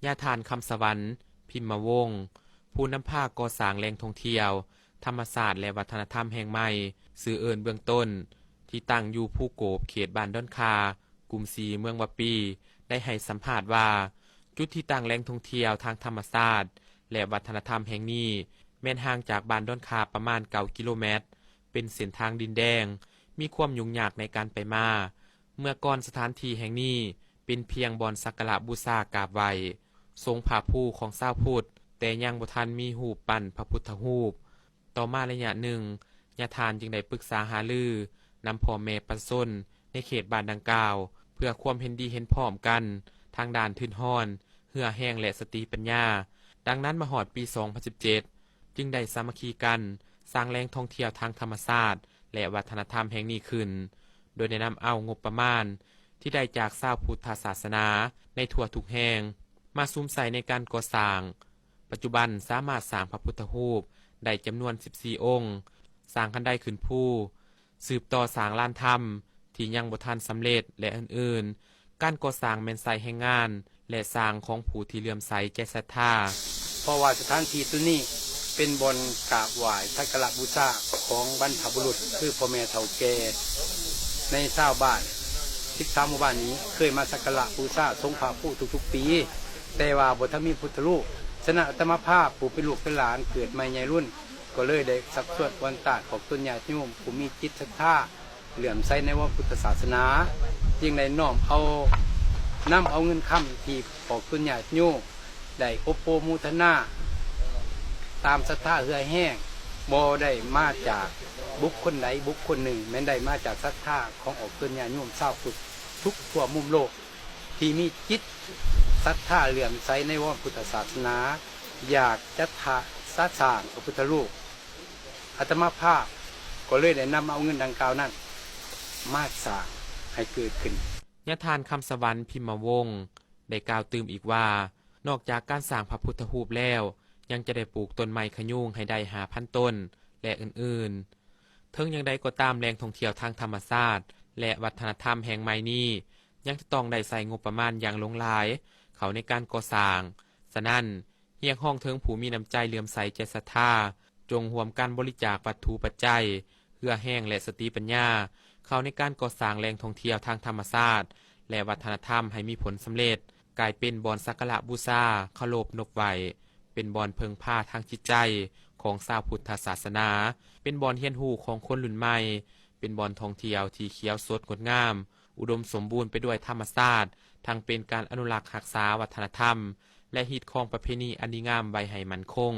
ຍາທ່ານ ຄຳສະຫວັນ ພິມມະວົງ ຜູ້ນຳພາກໍ່ສ້າງແຫຼ່ງທ່ອງທ່ຽວທຳມະຊາດ ແລະ ວັດທະນະທຳແຫ່ງໃໝ່ ຊື່ເອີ້ນເບື້ອງຕົ້ນ ທີ່ຕັ້ງຢູ່ພູໂກບ ເຂດບ້ານດອນຂ່າ ກຸ່ມສີ່ ເມືອງວະປີ ໄດ້ໃຫ້ສຳພາດວ່າ ຈຸດທີ່ຕັ້ງແຫຼ່ງທ່ອງທ່ຽວທາງທຳມະຊາດ ແລະ ວັດທະນະທຳແຫ່ງນີ້ ແມ່ນຫ່າງຈາກບ້ານດອນຂ່າປະມານເກົ້າກິໂລແມັດ, ເປັນເສັ້ນທາງດິນແດງ, ມີຄວາມຫຍຸ້ງຍາກໃນການໄປມາ. ເມື່ອກ່ອນສະຖານທີ່ແຫ່ງນີ້ເປັນພຽງບ່ອນສັກກາລະບູຊາກາບໄຫວ້ ຊົງພະພູຂອງຊາວພຸດ, ແຕ່ຍັງບໍ່ທັນມີຮູບປັ້ນພະພຸດທະຮູບ. ຕໍ່ມາໄລຍະໜຶ່ງ, ຍາທ່ານຈຶ່ງໄດ້ປຶກສາຫາລືນຳພໍ່ແມ່ປະຊາຊົນໃນເຂດບ້ານດັ່ງກ່າວ ເພື່ອຄວາມເຫັນດີເຫັນພ້ອມກັນທາງດ້ານທຶນຮອນ, ເຫື່ອແຮງ ແລະ ສະຕິປັນຍາ. ດັ່ງນັ້ນ, ມາຮອດປີສອງພັນສິບເຈັດ ຈຶ່ງໄດ້ສາມັກຄີກັນສ້າງແຫຼ່ງທ່ອງທ່ຽວທາງທຳມະຊາດ ແລະ ວັດທະນະທຳແຫ່ງນີ້ຂຶ້ນ, ໂດຍໄດ້ນຳເອົາງົບປະມານທີ່ໄດ້ຈາກຊາວພຸດທະສາສະໜາໃນທົ່ວທຸກແຫ່ງ ມາສຸມໃສ່ໃນການກໍ່ສ້າງ. ປັດຈຸບັນສາມາດສ້າງພະພຸດທະຮູບໄດ້ຈຳນວນສິບສີ່ອົງ, ສ້າງຄັນໄດຂຶ້ນພູ, ສືບຕໍ່ສ້າງລານທຳທີ່ຍັງບໍ່ທັນສຳເລັດ ແລະ ອື່ນໆ. ການກໍ່ສ້າງແມ່ນໃຊ້ແຮງງານ ແລະ ສ້າງຂອງຜູ້ທີ່ເຫຼື້ອມໃສໃຈສັດທາ. ເພາະວ່າສະຖານທີ່ໂຕນີ້ເປັນບ່ອນກາບໄຫວ້ສັກກາລະບູຊາຂອງບັນພະບຸລຸດ ຄືພໍ່ແມ່ເຖົ້າແກ່ໃນຊາວບ້ານສິບສາມໝູ່ບ້ານນີ້ ເຄີຍມາສັກກາລະບູຊາຊົງພະພູທຸກໆປີ, ແຕ່ວ່າບໍ່ທັນມີພຸດທະຮູບ. ສະນັ້ນ ອາດຕະມາພາບຜູ້ເປັນລູກເປັນຫຼານເກີດໃໝ່ໃຫຍ່ລຸນ ກໍເລີຍໄດ້ຊັກຊວນອວນຕານອອກຕົນຍາດໂຍມຜູ້ມີຈິດສັດທາ ເຫຼື້ອມໃສໃນວະພຸດທະສາສະໜາ, ຈຶ່ງໄດ້ນ້ອມເອົາ, ນຳເອົາເງິນຄຳທີ່ອອກຕົນຍາດໂຍມໄດ້ອົບໂປໂມທະນາຕາມສັດທາເຫື່ອແຮງ, ບໍ່ໄດ້ມາຈາກບຸກຄົນໃດບຸກຄົນໜຶ່ງ, ແມ່ນໄດ້ມາຈາກສັດທາຂອງອອກຕົນຍາດໂຍມຊາວພຸດທຸກທົ່ວມຸມໂລກ ທີ່ມີຈິດສັດທາເຫຼື້ອມໃສໃນວະພຸດທະສາສະໜາ, ຢາກຈັດທະ, ຈັດສ້າງພະພຸດທະຮູບ. ອາດຕະມາພາບກໍເລີຍໄດ້ນຳເອົາເງິນດັ່ງກ່າວນັ້ນມາສ້າງໃຫ້ເກີດຂຶ້ນ. ຍາທ່ານ ຄຳສະຫວັນ ພິມມະວົງ ໄດ້ກ່າວຕື່ມອີກວ່າ ນອກຈາກການສ້າງພະພຸດທະຮູບແລ້ວ, ຍັງຈະໄດ້ປູກຕົ້ນໄມ້ຂະຍູງໃຫ້ໄດ້ຫ້າພັນຕົ້ນ ແລະ ອື່ນໆ. ເຖິງຢ່າງໃດກໍຕາມ, ແຫຼ່ງທ່ອງທ່ຽວທາງທຳມະຊາດ ແລະ ວັດທະນະທຳແຫ່ງໃໝ່ນີ້ ຍັງຈະຕ້ອງໄດ້ໃຊ້ງົບປະມານຢ່າງຫຼວງຫຼາຍເຂົ້າໃນການກໍ່ສ້າງ. ສະນັ້ນ, ຮຽກຮ້ອງເຖິງຜູ້ມີນ້ຳໃຈເຫຼື້ອມໃສໃຈສັດທາ ຈົ່ງຮ່ວມກັນບໍລິຈາກວັດຖຸປັດໄຈ, ເຫື່ອແຮງ ແລະ ສະຕິປັນຍາ ເຂົ້າໃນການກໍ່ສ້າງແຫຼ່ງທ່ອງທ່ຽວທາງທຳມະຊາດ ແລະ ວັດທະນະທຳໃຫ້ມີຜົນສຳເລັດ, ກາຍເປັນບ່ອນສັກກາລະບູຊາ, ເຄົາລົບນົບໄຫວ້, ເປັນບ່ອນເພິ່ງພາທາງຈິດໃຈຂອງຊາວພຸດທະສາສະໜາ, ເປັນບ່ອນຮຽນຮູ້ຂອງຄົນລຸ້ນໃໝ່, ເປັນບ່ອນທ່ອງທ່ຽວທີ່ຂຽວສົດງົດງາມ, ອຸດົມສົມບູນໄປດ້ວຍທຳມະຊາດ, ທັງເປັນການອະນຸລັກຮັກສາວັດທະນະທຳ ແລະ ຮີດຄອງປະເພນີອັນດີງາມໄວ້ໃຫ້ໝັ້ນຄົງ.